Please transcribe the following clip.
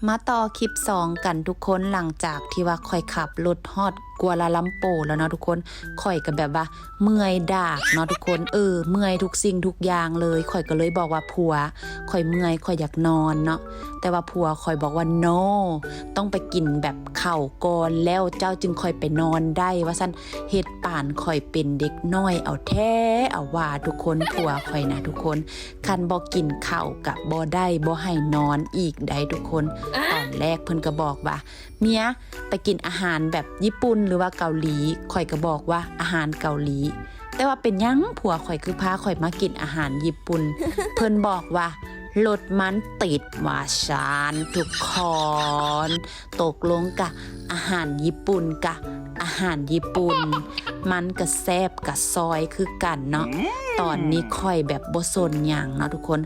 ມາຕໍ່ຄລິບສອງກັນທຸກຄົນ ຫຼັງຈາກທີ່ວ່າຂ້ອຍຂັບລົດຮອດ กัວລາລັມໂປ ແລ້ວເນາະທຸກຄົນ ຂ້ອຍກໍແບບວ່າເມື່ອຍດາກເນາະທຸກຄົນ ເອີ ເມື່ອຍທຸກສິ່ງທຸກຢ່າງເລີຍ ຂ້ອຍກໍເລີຍບອກວ່າ ຜົວ ຂ້ອຍເມື່ອຍ ຂ້ອຍຢາກນອນເນາະ ແຕ່ວ່າຜົວຂ້ອຍບອກວ່າ no ຕ້ອງໄປກິນແບບເຂົ້າກ່ອນ ແລ້ວເຈົ້າຈຶ່ງຄ່ອຍໄປນອນໄດ້ ວ່າຊັ້ນ ເຮັດປານຂ້ອຍເປັນເດັກນ້ອຍເອົາແທ້ເອົາວ່າທຸກຄົນ ຜົວຂ້ອຍນະທຸກຄົນ ຄັນບໍ່ກິນເຂົ້າກະບໍ່ໄດ້ ບໍ່ໃຫ້ນອນອີກໃດ໋ທຸກຄົນ. ຕອນແລກເພິ່ນກໍບອກວ່າ ເມຍ ໄປກິນອາຫານແບບຍີ່ປຸ່ນ ຫຼືວ່າເກົາຫຼີ ຂ້ອຍກໍບອກວ່າ ອາຫານເກົາຫຼີ ແຕ່ວ່າເປັນຫຍັງຜົວຂ້ອຍຄືພາຂ້ອຍມາກິນອາຫານຍີ່ປຸ່ນ ເພິ່ນບອກວ່າ ລົດມັນຕິດ ວ່າຊັ້ນທຸກຄົນ. ຕົກລົງກະອາຫານຍີ່ປຸ່ນກະອາຫານຍີ່ປຸ່ນ ມັນກະແຊບກະຊອຍຄືກັນເນາະ. ຕອນນີ້ຂ້ອຍແບບບໍ່ສົນຫຍັງເນາະທຸກຄົນ